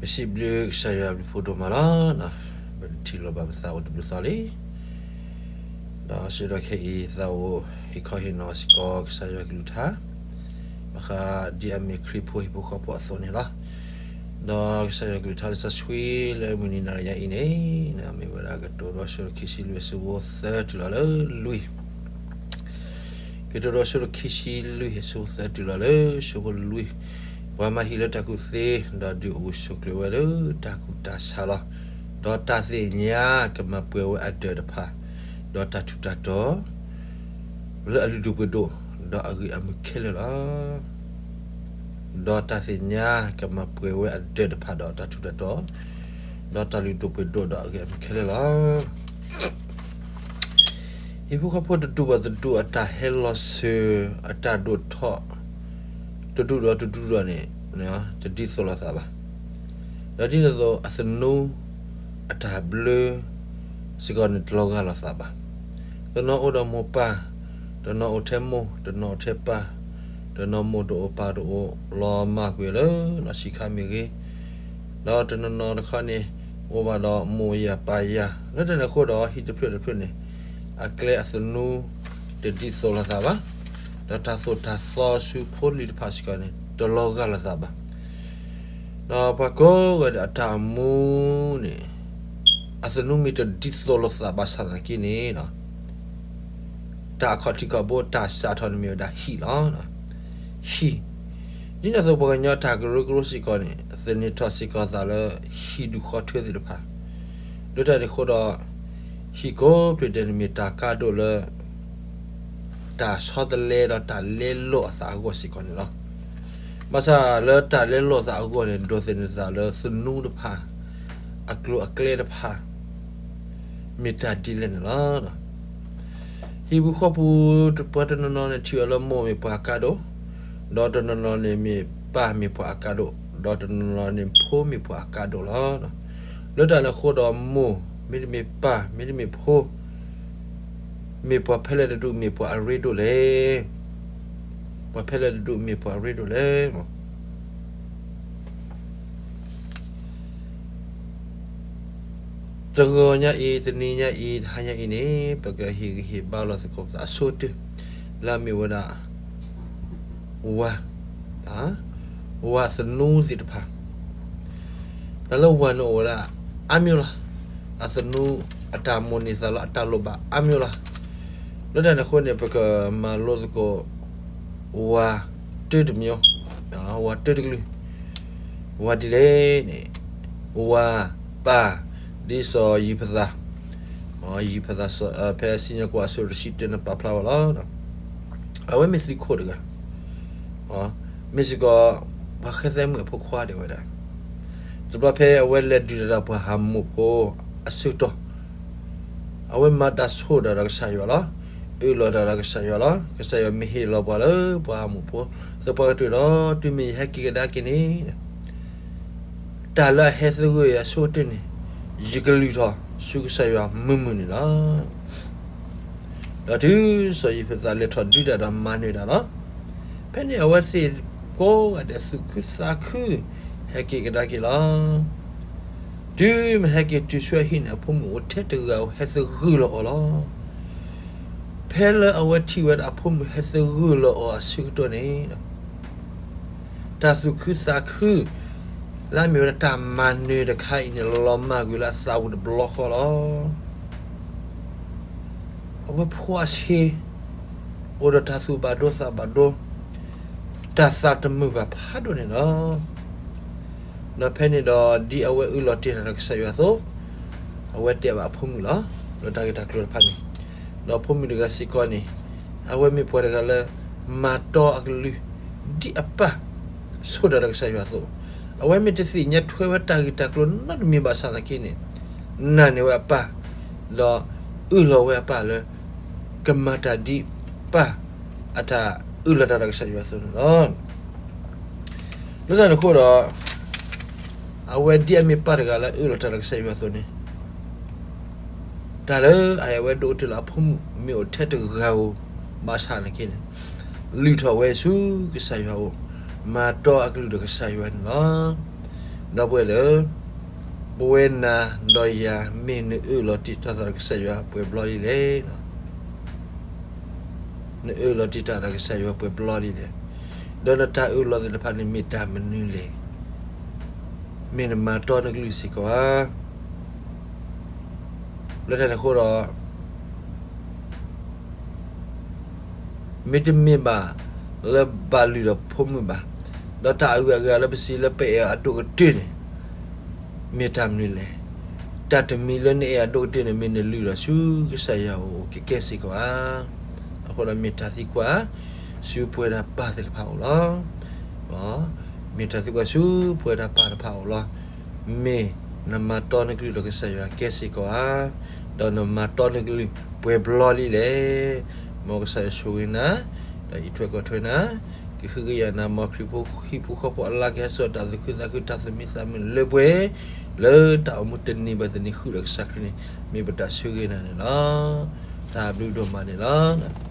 ပစံးဘျုးကစၢ်ယွၤဘျုးဖှိၣ်ဒိၣ်မးလီၤ. ပတထံၣ်လိာ်ဘၣ်ပသးအိၣ်တဘျုးသီလံ. ဒီးဆၢကတီၢ်ခဲအံၤ သးအိၣ်ဟ့ၣ်ခီဟ့ၣ်နီၤစ့ၢ်ကီးကစၢ်ယွၤကလုၢ်ကထါ ဘၣ်ဃးဒ်အမ့ၢ်ခရံာ်ဖိဟံၣ်ဖိဃီဖိအသိးန့ၣ်လီၤ. ဒီးကစၢ်ယွၤကလုၢ်ကထါလၢစီဆှံလၢမုၢ်နံၤနၤယၤအံၤန့ၣ် မ့ၢ်ဝဲဒၣ်ကတိၤဒိအဆၢဒိၣ်ခံဆံလွံၢ်အဆၢဖိသၢတုၤလီၤလၢလွံၢ် ကတိၤဒိအဆၢဒိၣ်ခံဆံလွံၢ်အဆၢဖိသၢတုၤလီၤလၢဆၢဖိလွံၢ်, ပှၤမၤဟံၣ်လၢတၢ်ကူၣ်သ့ ဒီးဒုးအိၣ်ဂၢၢ်ဆိးကျၢၤဝဲလၢတၢ်ကူၣ်တၢ်ဆးလီၤ. ဒီးတၢ်သ့ၣ်ညါကမၤပှဲၤဝဲအဒၢးတဖၣ်, ဒီးတၢ်ထူးတၢ်တီၤ လၢအလုၢ်ဒိၣ်ပှ့ၤဒိၣ် ဒီးအဂ့ၢ်အမုာ်ခဲလၢာ်လီၤ. ဒီးတၢ်သ့ၣ်ညါကမၤပှဲၤဝဲအဒၢးတဖၣ်ဒီးတၢ်ထူးတၢ်တီၤ, ဒီးတၢ်လုၢ်ဒိၣ်ပှ့ၤဒိၣ်ဒီးအဂ့ၢ်အမုာ်ခဲလၢာ်လီၤ. ဟံၣ်ဖိဃီဖိတဒူၣ်ဘၣ်တဒူၣ်အတၢ်ဟဲလီၤစၢၤ အတၢ်ဒိၣ်ထီၣ် တဒူၣ်ဒီးတဒူၣ်ဒီးန့ၣ် တဒ်သိးလိာ်သးဘၣ်. ဒီးဒ်န့ၣ်အသိး အသနူ အတၢ်ဘျၢ စ့ၢ်ကီးန့ၣ်တလီၤဂာ်လိာ်သးဘၣ်. တနီၤအိၣ်ဒီးမိၢ်ပၢ်, တနီၤအိၣ်ထဲမိၢ်, တနီၤအိၣ်ထဲပၢ်, တနီၤမိၢ်တအိၣ်ပၢ်တအိၣ် လီၤမၢ်ကွံာ်လၢနီၢ်ဆံးခါမ့ၢ်ဂ့ၤ, ဒီးတနီၤနီၤတခီန့ၣ် အိၣ်ဘၣ်ဒီးမိၢ်ယၤပၢ်ယၤ, လၢတၢ်န့ၣ်အဃိဒီး ဟံၣ်တဖျၢၣ်တဖျၢၣ်န့ၣ် အကျဲအသနူ တဒ်သိးလိာ်သးဘၣ်, ဒီးတၢ်သိၣ်တၢ်သီဆူဖိလံၤတဖၣ်စ့ၢ်ကီးန့ၣ် တလီၤဂာ်လိာ်သးဘၣ်. ဒီးပှၤကိးဂၤဒဲးအတၢ်အိၣ်မူန့ၣ် အသနူမ့ၢ်တဒ်သိးလိာ်သးဘၣ်ဆၣ်သနာ်က့န့ၣ် တၢ်အခီၣ်ထံးခီၣ်ဘိ တၢ်စးထီၣ်န့ၣ်မ့ၢ်ဝဲဒၣ်ဟံၣ်လီၤ. ဟံၣ်, ဒ်န့ၣ်အသိးပှၤကညီတၢ်ကရၢကရိစ့ၢ်ကီးန့ၣ် သန့ၤထီၣ်စ့ၢ်ကီးသးလၢဟံၣ်ဒူၣ်ဃီထၢသ့ၣ်တဖၣ်, လၢတၢ်န့ၣ်အဃိဒီး ဟံၣ်ကိးဖျၢၣ်ဒဲးန့ၣ်မ့ၢ်တၢ်ကါဒိၣ်လၢ တၢ်ဆီတလဲဒီးတၢ်လဲလိာ်အသးအဂီၢ်စ့ၢ်ကီးန့ၣ်လီၤ. ဘၣ်ဆၣ်လၢတၢ်လဲလိာ်သးအဂီၢ်န့ၣ် ဒိးသန့ၤသးလၢသနူတဖၣ် အကျိၤအကျဲတဖၣ် မ့ၢ်တၢ်ဒ်လဲၣ်န့ၣ်လီၤ. ဟံၣ်ပူၤဃီပူၤ ပှၤတနီၤနီၤန့ၣ် ထံၣ်အီၤလၢမိၢ်မ့ၢ်ပှၤအကါဒိၣ်, ဒီးတနီၤနီၤန့ၣ်မ့ၢ်ပၢ်မ့ၢ်ပှၤအကါဒိၣ်, ဒီးတနီၤနီၤန့ၣ်ဖိမ့ၢ်ပှၤအကါဒိၣ်လီၤ. လၢတၢ်န့ၣ်အဃိဒီးမိၢ် မ့တမ့ၢ်ပၢ် မ့တမ့ၢ်ဖိ မ့ၢ်ပှၤဖဲလဲၣ်တဒူၣ်မ့ၢ်ပှၤအရ့ဒိၣ်လဲၣ်. ပှၤဖဲလဲၣ်တဒူၣ်မ့ၢ်ပှၤအရ့ဒိၣ်လဲၣ်. တဂီၤညါအံၤ တနံၤညါအံၤ တဟါညါအံၤန့ၣ် ပကဟ့ၣ်ဂံၢ်ဟ့ၣ်ဘါလိာ်သကိးပသးအဆိကတၢၢ် လၢအမ့ၢ်ဝဲဒၣ် ဝၤ, ဝၤသနူသ့ၣ်တဖၣ်, တၢ်လၢဝၤန့ၣ်အိၣ်ဝဲဒၣ်အါမံၤလီၤ. အသနူ အတၢ်မိၣ်န့ၢ်သးလၢအတၢ်လိၣ်ဘၣ်အါမံၤလီၤ. လၢတၢ်န့ၣ်အဃိန့ၣ် ပကမၤလိသကိး ဝၤတၢတမံၤ, ဝၤတၢတကလုာ်, ဝၤဒ်လဲၣ်န့ၣ် ဝၤပၢ် ဒ်စီၤယံးဖသး, ယံးဖသး ဖဲစံၣ်ညီၣ်ကွီၢ်အဆၢတဆံတၢန့ၣ်ပာ်ဖျါဝဲလီၤ. အဝဲမ့ၢ်သုးခိၣ်တဂၤ, မ့ၢ်စ့ၢ်ကီး ပှၤဃဲသဲမုၣ်အဖိခွါဒၣ်ဝဲဒၣ်, တဘျီဖဲအဝဲလဲၤဒုးတၢ်ဒီးပှၤဟးမိၣ်ဖိအဆၢကတီၢ် အဝဲမၤတၢ်ဆိၣ်တၢ်ဒီးကစၢ်ယွၤလီၤ. အၢၣ်လီၤတၢ်ဒီးကစၢ်ယွၤလီၤ. ကစၢ်ယွၤမ့ၢ်ဟ့ၣ်လီၤပှၤလၢပှၤဟးမိၣ်ဖိ သပှၢ်ကတၢၢ်ဒီး တုၤမ့ၢ်ယဟဲက့ၤကဒါက့ၤန့ၣ် တၢ်လၢအဟဲသဂၢၢ်အံၤအဆိကတၢၢ်န့ၣ် ယကလုၢ်ထီၣ်ဆူကစၢ်ယွၤမုာ်မုာ်န့ၣ်လီၤ. ဒီးတုၤစီၤယံးဖသးလဲၤထီၣ်ဒုးတၢ်ဒီးမၤနၢၤတၢ်လီၤ. ဖဲန့ၣ်အဝဲသ့ၣ်ကိးဂၤဒဲးသူၣ်ခုသးခု ဟဲက့ၤကဒါက့ၤလီၤ. တုၤမ့ၢ်ဟဲက့ၤတုၤဆူအဟံၣ်န့ၣ် အဖိမုၣ်အိၣ်ထဲတဂၤဧိၤ ဟဲသဂၢၢ်လီၤအီၤလီၤ. ဖဲလၢအဝဲထံၣ်ဝဲဒၣ်အဖိမုၣ်ဟဲသဂၢၢ်လီၤအီၤအဆၢကတီၢ်န့ၣ် တၢ်သူၣ်ခုသးခု လၢအမ့ၢ်ဝဲဒၣ်တၢ်မၤနၢၤတခါအံၤန့ၣ် လီၤမၢ်ကွံာ်လၢအသးပူၤတဘျီဃီလီၤ. အဝဲဖိအဆ့ အိၣ်ဒီးတၢ်သူၣ်ဘၣ်ဒိသးဘၣ်ဒိ, တၢ်သးတမုာ်ဘၣ်ဖးဒိၣ်န့ၣ်လီၤ. ဒီးဖဲန့ၣ်ဒီး ဒ်အဝဲအၢၣ်လီၤတ့ၢ်တၢ်ဒီးကစၢ်ယွၤအသိး အဝဲတဲဘၣ်အဖိမုၣ်လီၤ. လၢတၢ်ဂ့ၢ်တၢ်ကျိၤတဖၣ်န့ၣ် ဒီးဖိမုၣ်တဂၤစ့ၢ်ကီးန့ၣ် အဝဲမ့ၢ်ပှၤတဂၤလၢ မၤတီအကလုၢ် ဒ်အပၢ် ဆိၣ်တၢ်ဒီးကစၢ်ယွၤအသိး, အဝဲမ့ၢ်တသ့ၣ်ညါထွဲဝဲတၢ်ဂ့ၢ်တၢ်ကျိၤနီတမံၤဘၣ်ဆၣ်သနာ်က့န့ၣ် နာ်န့ၢ်ဝဲအပၢ် ဒီးအၢၣ်လီၤဝဲအပၢ်လၢ ကမၤတၢ်ဒ်ပၢ် အတၢ်အၢၣ်လီၤတၢ်ဒီးကစၢ်ယွၤအသိးန့ၣ်လီၤ. လၢတၢ်န့ၣ်အဃိဒီး အဝဲဒ်အမ့ၢ်ပၢ်တဂၤလၢအအၢၣ်လီၤတၢ်ဒီးကစၢ်ယွၤအသိးန့ၣ် တၢ်လၢအဝဲဒိးအိၣ်တ့ၢ်လၢအဖိမုၣ်မ့ၢ်အိၣ်ထဲတဂၤဧိၤ ဘၣ်ဆၣ်သနာ်က့န့ၣ် လုၢ်ထီၣ်ဝဲဆူကစၢ်ယွၤအအိၣ်, မၤတီအကလုၢ်ဒီးကစၢ်ယွၤန့ၣ်လီၤ. ဒီပုၢ်ဝဲၢ်သ့ၣ်ဧၢ, ပဝဲနၤဒီးယၤ မ့ၢ်နအၢၣ်လီၤတ့ၢ်တၢ်သးဒီးကစၢ်ယွၤပှဲၤဘျီဒ်လဲၣ်. နအၢၣ်လီၤတ့ၢ်တၢ်ဒီးကစၢ်ယွၤပှဲၤဘျီဒ်လဲၣ်. ဒီးနတၢ်အၢၣ်လီၤသ့ၣ်တဖၣ်န့ၣ် မ့ၢ်တၢ်မနုၤလဲၣ်. မ့ၢ်နမၤတီနကလုၢ်စ့ၢ်ကီးဧါ. လၢတၢ်န့ၣ်အဃိဒီး မ့တမ့ၢ်ဘၣ်လၢဘၣ်လုၢ်ဒီးဖိမုၣ်ဘၣ်, ဒီးတၢ်အဂုၤအဂၤလၢပစံးလၢပအဲၣ်အီၤအဒိၣ်ကတၢၢ်န့ၣ် မ့ၢ်တၢ်မနုၤလဲၣ်. တၢ်တမံၤလၢနအဲၣ်အီၤအဒိၣ်ကတၢၢ်န့ၣ် မ့ၢ်နလုၢ်ဒီးဆူကစၢ်ယွၤအအိၣ်ကဲကဲစ့ၢ်ကီးဧါ. အဃိဒီးမ့ၢ်တၢ်သံကွၢ် ဆူပဝဲဒၣ်ပၢ်သ့ၣ်တဖၣ်အအိၣ်လီၤ. မ့ၢ်တၢ်သံကွၢ်ဆူပဝဲဒၣ်ပၢ်တဖၣ်အအိၣ်လီၤ. မ့ၢ်နမၤတီနကလုၢ်ဒီးကစၢ်ယွၤကဲစ့ၢ်ကီးဧါ, ဒီးနမၤတီနကလုၢ်ပှဲၤဘျီဒ်လဲၣ်. မ်ကစၢ်ယွၤဆိၣ်ဂ့ၤနၤ, ဒီးအံးထွဲကွၢ်ထွဲနၤ, ကဟုကယာ်နၤ, မ်ခရံာ်ဖိဟံၣ်ဖိဃီဖိအလါကဟဲစိာ်တၢ်သူၣ်ခုသးခုတၢ်သူၣ်မံသးမုာ်လၢပှဲၤ, လၢတၢ်အိၣ်မူတနံၤဘၣ်တနံၤဃုာ်ဒီးကစၢ်ခရံာ်န့ၣ် မ့ၢ်ပတၢ်ဆိၣ်ဂ့ၤနၤန့ၣ်လီၤ. တၢ်ဘျုးဒိၣ်မးန့ၣ်လီၤ.